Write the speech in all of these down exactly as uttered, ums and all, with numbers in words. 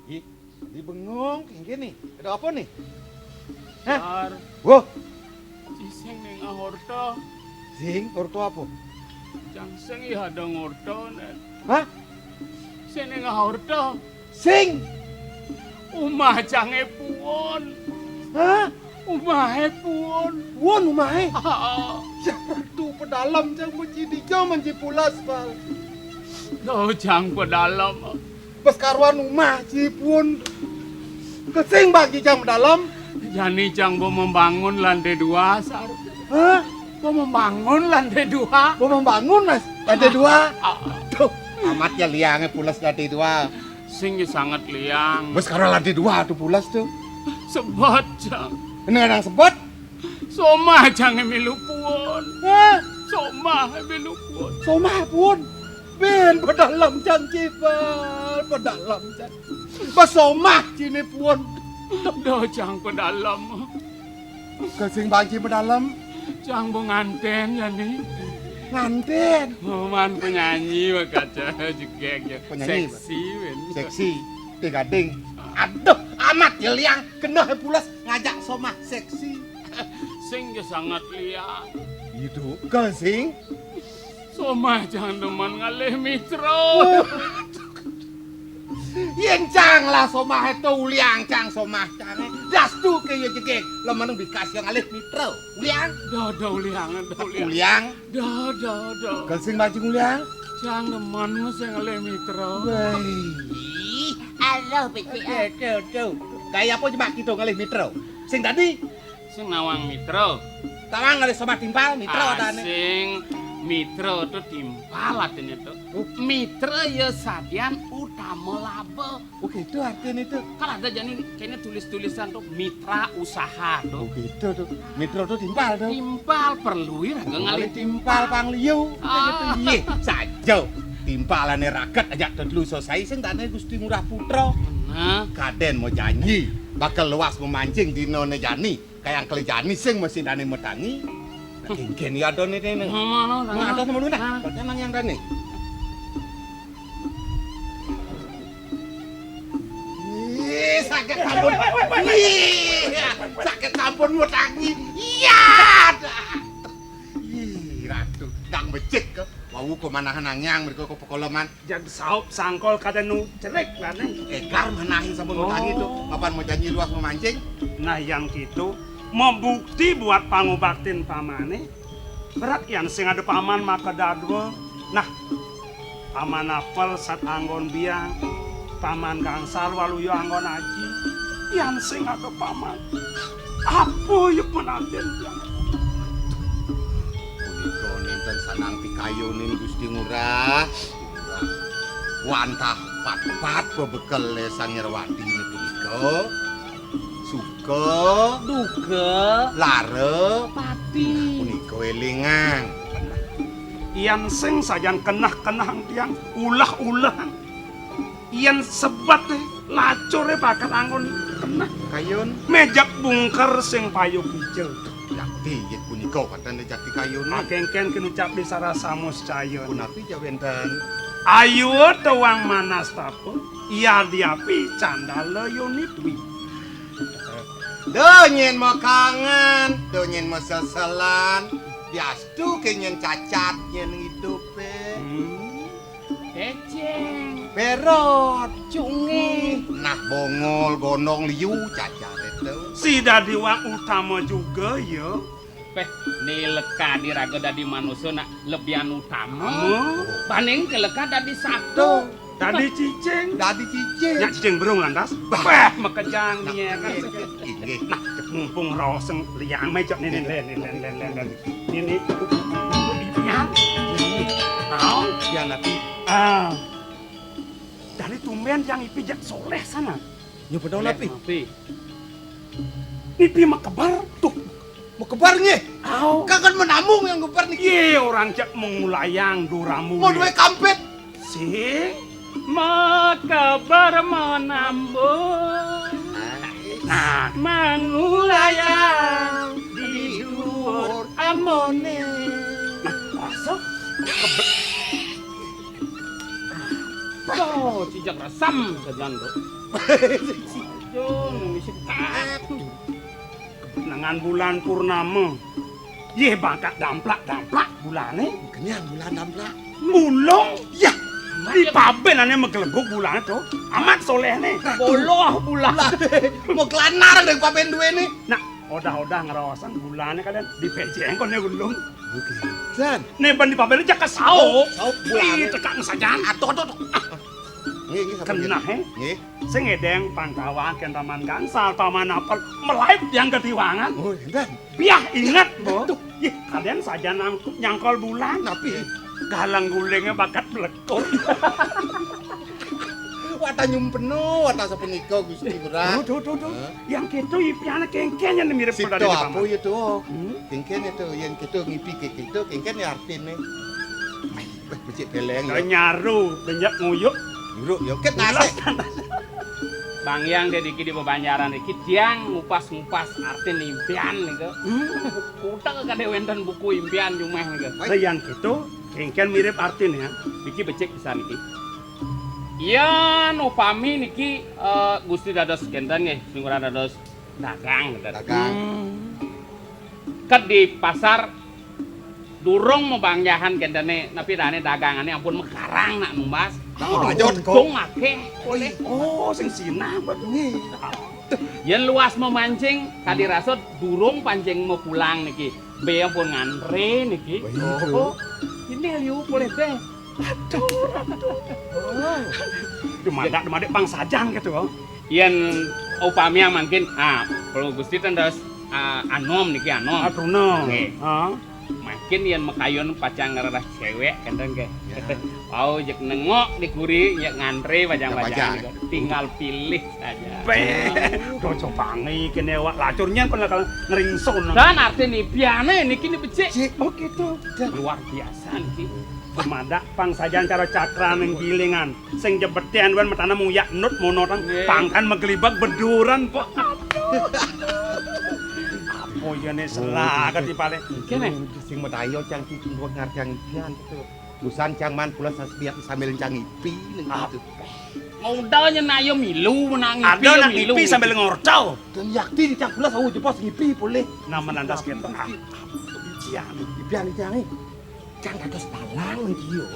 Ih, di bengong, kéngkén nih. Ada apa nih? Hah? Dar. Wah. Ci sing ning ngorta. Sing, orta apa? Cang sing ya ada ngorta, Nen. Hah? Sing ning ngorta. Sing. Umah cangé puun. Hah? Umahé puun. Puun umahé? Ah. Ya, Ratu, pedalem cang, mesti dija men ci pules, Pal. Duh, cang pedalem. Bes karuan umah ci puun. Ké sing bagi cang pedalem. Jani cang ba membangun lantai dua, Sar. Hah? Ba membangun lantai dua. Ba membangun, Mas? Lantai dua? Ah. Duh, amat ya liangé pules lantai dua. Sing ya sanget liang. Bes karuan lantai dua to pules to. Sebet, cang. Ini orang sebet? Somah cangé milu puun. Hah? Somah milu puun. Somah puun. Bén pedalem cang ci Pal, pedalem cang. Bes somah ciné puun. Duh, cang pedalem. Ké sing bagi pedalem. Cang ba ngantén jani. Ngantén? Oh, man penyanyi, wah, kaca jegég ya. Penyanyi, seksi, men. Seksi. Té gading. Aduh, amat ya liang. Keneh pules ngajak somah seksi. Sing ya sanget liang. Itu ké sing. Somah cang demen ngalih mitra. Yén cang lah somah to uliang cang somah cangé. Dastu ké ya jegég. Lemeneng bikas ya ngalih mitra. Uliang. Dah, dah uliang, dah uliang. Uliang. Dah, dah, dah. Ké sing bagi uliang. Cang demen sing ngalih mitra. Wéh. Ih, alah, becik, ah. Aduh, aduh, aduh. Gaya apa jebak kita ngalih mitra? Sing tadi? Sing nawang mitra. Tawang ngalih somah timpal, mitra adané. Sing mitra to timpal artiné to. Oh. Mitra ya sadian utama laba. Oh, gitu artiné to. Kan ada jani kéné tulis-tulisan to, mitra usaha to. Oh, gitu to. Mitra to timpal to. Timpal perlu ya raga ngalih timpal. Timpal pang liu. Ah. Gitu. Iyé, saja. Timpalané raket aja to dulu selesai sing dané Gusti Ngurah Putra. Nah. Kadén mau janji bakal luas memancing dinané jani. Kayang keli jani sing mesti dané matangi. Nah, kéngkén ya adané, Ning. Mana, mana? Mana ada temen lu, nah? Mana? Emang yang dané. Ih, sakit sampun. Ih, sakit sampun matangi. Iya, dah. Ih, Ratu, ndang becik ké. Wau kok manahan anyang mriko kok pekoloman. Jag saup sangkol kada nu cerik lah, Ning. Égar manahin sampun matangi to. Oh. Kapan mau janji luas memancing? Nah, yang gitu, membukti buat pangubaktin pamané. Berat yan sing ada paman maka dadua. Nah, paman apel sat anggon biang. Paman gangsal waluya anggon aji. Yan sing ada paman. Apa ya penantin yan? Punika nénten sanang pikayunin Gusti Ngurah. Wantah patpat bebekel Sang Nyerwati punika. Suka, duka, lara, pati. Nah, punika élingang. Yan sing sajan kenah-kenah tiang ulah-ulah. Yén sebet, eh, lacuré bakat anggon keneh. Kayun. Méjak bungker sing payu kija. Yakti yit punika katon jakti kayun. Akéngkén kinucap di sarasa muscaya. Punapi ja wénten. Ayua tawang manastapa, yadiapi candala yoni dwi. Duh nyén makangen, duh nyén maseselan, diastu ké nyén cacat nyén idupé. Hmm. Écéng. Bérot. Cungih. Nah, bongol, gondong, liu, cacaré to. Si dadi wak utama juga, ya. Péh, nileka diraga dadi manusa nak lebihan utama. Utama. Banding keleka dadi sato. Dadi cicing. Dadi cicing. Nyak cicing berung lantas. Bah. Péh, makejang dia kan. Inggih. Nah, mumpung raos sing liang méjok nih, nih, nih, nih, nih, nih, nih, nih. Ini, ini, ini, ini. Naon? Yan napi? Ah. Dari tumben yang ipi jak soleh sana. Nyebut naon napi? Napi? Nipi makebar tuh. Makebar nggih. Aw. Kangen menamung yang kebar niki. Yé, orang jak mengulayang duramu. Mau duwe kampét. Sing makebar menambung. Nah, mangulayang di dhuwur amboné. Nah, rasa kebet. Apa Oh, cijak resam sajan to. Aduh, misi. Dengan bulan purnama. Yéh, bakat damplak-damplak bulané. Kenyang bulan damplak. Ulung, yah, di pabén ané maglebug bulané to. Amat soléhné. Boloh bulan. Mau kelanar deh pabén duéné. Nah, odah-odah ngraosang bulané kadén dipéjéng koné ulung. Bukan. Né bén di pabén jak ka saup. Saup bulané. Ih, tekak sajan. Atuh, atuh, atuh. Nggih, nggih, sampun. Kenah, nggih. Nggih. Sing édéng pangkawang kén Taman Gangsal, Taman Apel, melaib tiang ketiwangan. Oh, énten. Piah inget, Bo. Aduh. Ih, kadén sajan nangkep nyangkol bulan. Napi? Galang gulingé bakat mlekur. Wata nyumpena, wata sapunika, Gusti Ngurah. Duh, duh, duh, duh. Hah? Yang kéto ipiané kéngkén yang mirip. Sita apa ya to? Hmm? Kéngkén ya to, yang kéto ngipi ké kéto, kéngkén ya artiné. Wéh, becik beléng ya. Nyaru, benyek nguyuk. Nyuruk ya, ket nasih. Bang Yang dé niki di bebanjaran niki tiang ngupas-ngupas artin impian nika. Hmm. Utek kadé wénten buku impian jumah nika. Lah yang kéto, kéngkén mirip artin ya. Niki becik pisan niki. Yén upami niki, eh, Gusti dados kénten nggih, Singurah dados dagang, kénten. Dagang. Hmm. Ké di pasar durung mabangjahan kéntené, napi dané dagangané ampun makarang nak numbas. Nak mabanjot kok. Untung akéh, polih. Oh, sing sinah bet nggih. Yén luas mamancing, kadi rasa durung pancing mapulang niki. Bé ampun ngantré niki. Wah, iya. Oh, ini liu polih bé. Aduh, aduh. Dumadak, dumadak pang sajan gitu, oh. Yén upami mangkin, ah, kalau Gusti ten dados, ah, anom niki anom. Ah, truna. Nggih. Ah. Mangkin yén makayun pacang ngradah céwék kénten nggih. Ya. Wau jeg nengok di kuri, jeg ngantré pacang-pacang. Pacang-pacang. Niku. Tinggal pilih saja. Bé, dosa bangi kéné awak lacur nyén kon lakal ngringsun. Dan artin ipiané niki ni becik. Cik. Oh, gitu. Luar biasa niki. Dumadak pang sajan cara cakran nang gilingan. Sing jebetén wan metana muyak nut mono tang. Nggih. Pangkan maglibag beduran, Pak. Aduh. Apa ya né salah kati paling. Kéné. Sing madayo cang cicing ngartiang ipian gitu. Busan cang man kula sas-, sambil cang ipi nang gitu. Modalnya nak yo milu, nak ngipi. Ada yo nak milu. Ngipi sambil ngorcau. Dan yakti cang kula sawu jepos ngipi polih. Nama lantas kita. Ah, ipian. Ipian cang. Cang dados dalang niki yo.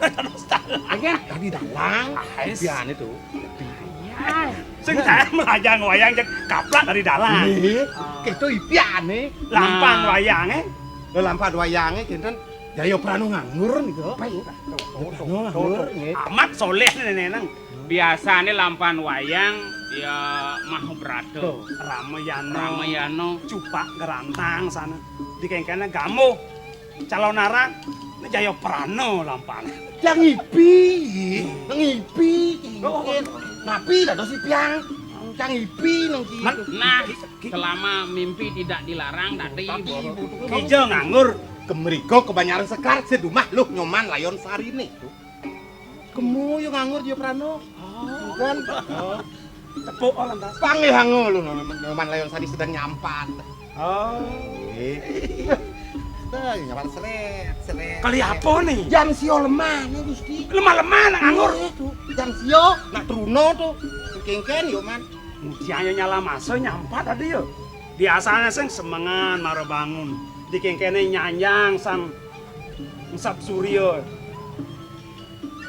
Dados dalang. Iya, tadi dalang. Ah, yes. Ipian itu. Iya. Sing saya melajang wayang cek kaplak dari dalang. Nggih. Kita ipiané. Lampan wayangé. Lho, lampan wayangé kinten Jaya Prana nganggur niku. Apa ya? Tuh, tuh, tuh, tuh, tuh. Nganggur, nggih. Amat soléh nénénang. Biasané lampan wayang ya Mahabharata. Tuh, Ramayana. Ramayana. Cupak Gerantang sana. Dikéngkéné Gamuh. Calonarang. Né Jaya Prana lampan. Yang ngipi. Ngipi. Oh, oh. Napi dados ipian. Yang ngipi nang ki. Nah, selama mimpi tidak dilarang tadi. Kija nganggur. Kemriko kebanyaran sekar sedumah luh Nyoman Layon Sariné. Kemu yo nganggur Jaya Prana. Oh. Kan? Oh. Tepuk lantas. Panggih hango lho, Nyoman Layon Sari sedang nyampat. Oh. Nggih. Nah, nyampat seret, seret. Kali apa nih? Jam sio lemah nih, Gusti. Lemah-lemah nak nganggur. Iya, tuh. Jam sio nak truna tuh. Kéngkén yo, Man. Mudian nyala masa nyampat tadi yo. Biasanya sing semengan mara bangun. Dikéngkéné nyanjang sang Sap Surya.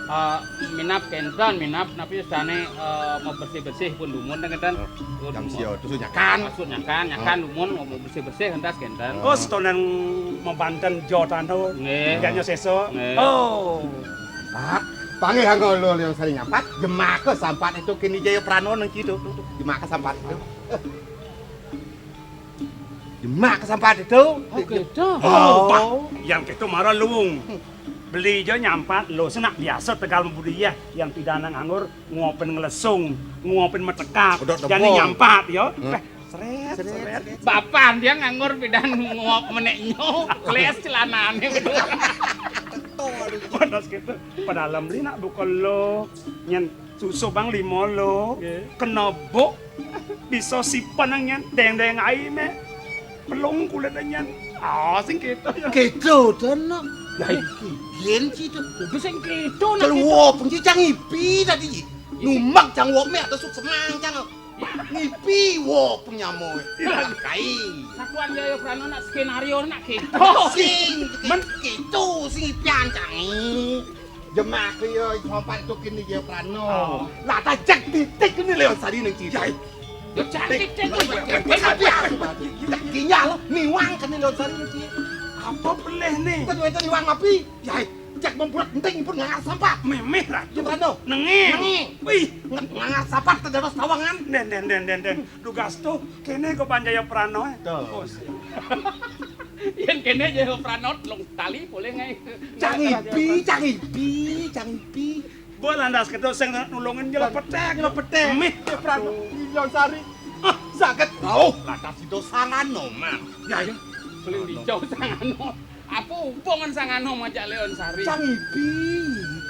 Eh, minab kénten, minab napi sané, eh, mabersih-bersih pun dumun kénten. Oh, jam sio, terus nyakan. Maksud nyakan, nyakan dumun mau bersih-bersih entas kénten. Oh, setonan mabanten jo tanah. Nggih. Janya sesa. Nggih. Oh. Pak, panggih anggo lo yang sering nyampat, jemaka sampat itu kini Jaya Prano nang kitu. Jemaka sampat itu. Demak sampat itu. Oh, gitu. Oh, Pak, yang gitu marah luwung. Beli jo nyampat lo, senak biasa tegal mabudaya, yang pidana nganggur, nguapin ngelesung, nguapin metekak, jani nyampat, yo. Hmm. Peh, seret, seret, seret. Bapak dia nganggur pidan nguap menek nyo, les celanane. Panas gitu. Padahal beli nak buka lo, nyen Susu bang lima lo, nggih. Kena buk, bisa sipan nang nyen, deng-deng ai me. Pelung kulit nyen. Ah, sing gitu ya. Gitu, dan nak. Lah iki gén ci to. Kudu sing kéto nak kéto. Keluar pun ci cang ipi tadi. Numek cang wok mek ada suk semang cang. Ngipi wok pun nyamo. Kai. Satuan Jaya Prano nak skenario nak kéto. Sing Men- kéto sing ipian cang. Jemak yo sompat tukin ni Jaya Prano. Oh. Lah tajak titik ni Leon Sari nang ci. Yo cantik cek. Kinyal niwang kene Leon Sari nang ci. Apa pelih ni? Ten wénten niwang api. Yai, cek membuat penting pun ngangar sampah. Méméh lah. Jaya Prano. Nengé. Nengé. Wih, ngangar sampah tedados tawangan. Den den den den den. Dugas tuh, kéné kok Jaya Prano. Tuh. Oh, siap. Yén kéné Jaya Prano telung tali boleh ngai. Cang ipi, cang ipi, cang ipi. Mbok lantas kéto sing nulungin nyelep peték. Nyelep peték. Mih. Jaya Prano, Leon Sari. Ah, saged. Rauh, lantas sida sangano, Mang. Ya, ya. Beli dijauh sangano. Apa hubungan sangano majak Leon Sari? Cang ipi.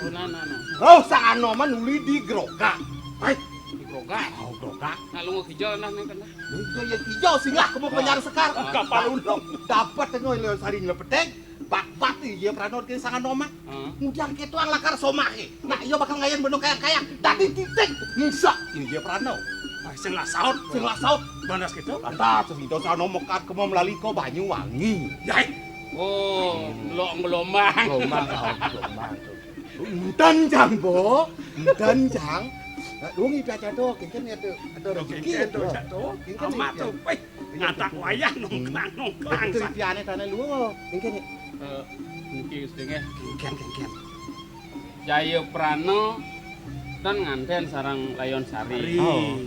Oh, nah, nah, nah. Rauh sangano man uli di grogak. Hai. Di grogak? Oh, grogak. Nak lunga kijol nah ning kene. Lho, iya, iya, iya, singgah kemu Banjar Sekar. Kapal ulung. Dapat ngoy Leon Sari nyelep peték. Bat-bat iya Prano kene sangano mah. Heeh. Kemudian kéto ang lakar somahe. Nah, iya bakal ngayan benung kayang-kayang. Dadi titik. Musak iya Prano. Wah, sing lah saut. Sing lah saut. Banas kéto. Lantas sing itu sano mekat kemu melali ko Banyuwangi. Yai. Oh, ngelok ngelombang. Gelombang, oh, gelombang. Enten, Jang, Bo. Enten, Jang. Nah, lu ngipi aja to, kéngkén ya to. Ada rezeki kéngkén to, ya. Jang, to. Kéngkén amat ya. To. Wéh, ngatak wayah nongklang-nongklang. Itu ipiané tanah lu, kéngkén ya. Eh, niki sedenge. Kéngkén, kéngkén. Jaya Prana ten nganten sareng Layon Sari. Sari. Oh.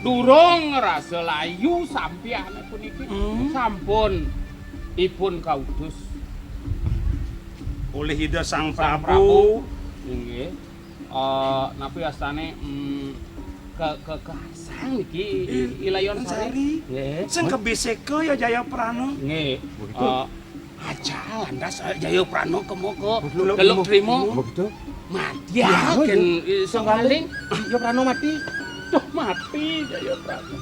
Durung ngrasa layu sampiane puniki. Hmm. Sampun ipun kautus. Oleh Ida Sang Sang Prabu. Prabu. Inggih. Eh, napi wastane, mm, ke, ke, kearsang niki, I, I Layon Sari. Sari. Nggih. Sing kebisika ya Jaya Prana. Nggih. Begitu. Eh, aja lantas, eh, Jaya Prana kemoko. Betul. Teluk Trima. Begitu. Mati ya, ya, ken, ya. Eh, sanggaling. Jaya Prana mati. Duh, mati Jaya Prana.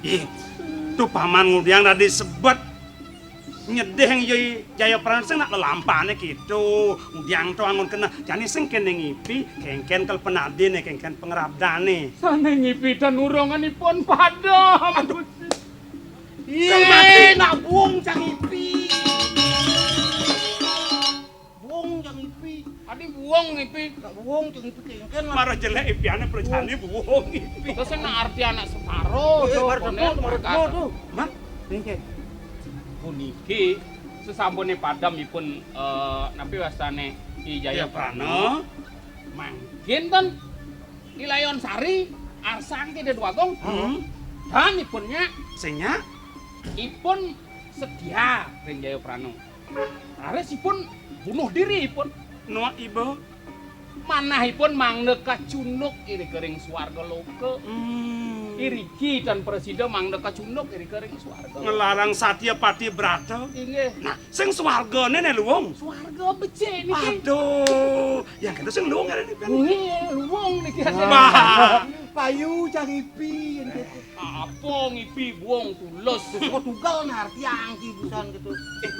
Ih, tuh paman ngudiang tadi sebet. Nyedih yang Jaya, Jaya Prana sing nak lelampane gitu. Ngudiang to angon kena. Jane sing kene ngipi, kengken kel penadine, kengken pengrabdane. Sane ngipi dan urunganipun padam. Aduh. Iya, nak buung cang ngipi. Buung cang ngipi. Adi buung ngipi. Nak buung cang ngipi kengken lah. Marah jelek ipiane percane buung ngipi. Terus sing nak arti anak separo. Eh, tuh, marah konen, temu, marah temu tuh. Man, nggih. Puniki sesampune padam ipun, eh, napi wastane I Jaya Prana. Prana. Mangkin ten I Layon Sari arsang Ida Dwagung. Hmm. Dan ipun nya sing nya ipun setia ring Jaya Prana. Raris ipun bunuh diri ipun. Nuak iba. Manahipun mangda kacunduk irika ring swarga loka. Hmm. Iriki tan prasida mangda kacunduk irika ring swarga loka. Ngelarang satya pati brata. Inggih. Nah, sing swargane ne luung. Swarga becik niki. Aduh, yang kena sing luung ngene niki. Nggih, luung niki. Bah. Payu cang ipi. Apa ngipi buung tulus? Kok tunggal nar tiang ki busan gitu. Eh,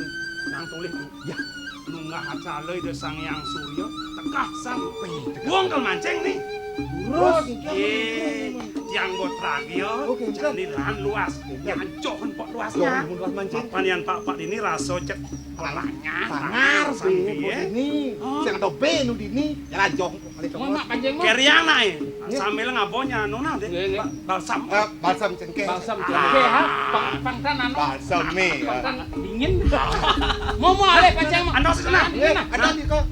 nang tulis, Bu. Ya. Nunggah acala Ida Sang Hyang Surya tekah sampai. Buung kel mancing nih. Terus. Eh, tiang bot ragil. Oke, jani lan luas. Nyancoh empok luasnya. Luas mancing. Papan yang pak-pak ini rasa cek pelanya. Sangar, sangar, sambil ini. Oh. Sing ada B nu dini. Jalan jong. Mau mak panjang, Mak? Keriang nae. Nggih. Sambil ngabonya nona deh. Nggih, nggih. Ba-, balsam. Eh, balsam cengkeh. Balsam cengkeh, ha? Pang-, pangtan anu. Balsam mie, ya. Pangtan dingin. Mau, mau alih panjang, Mak. Anu sih, nah. Dingin, nah. Ada di kok.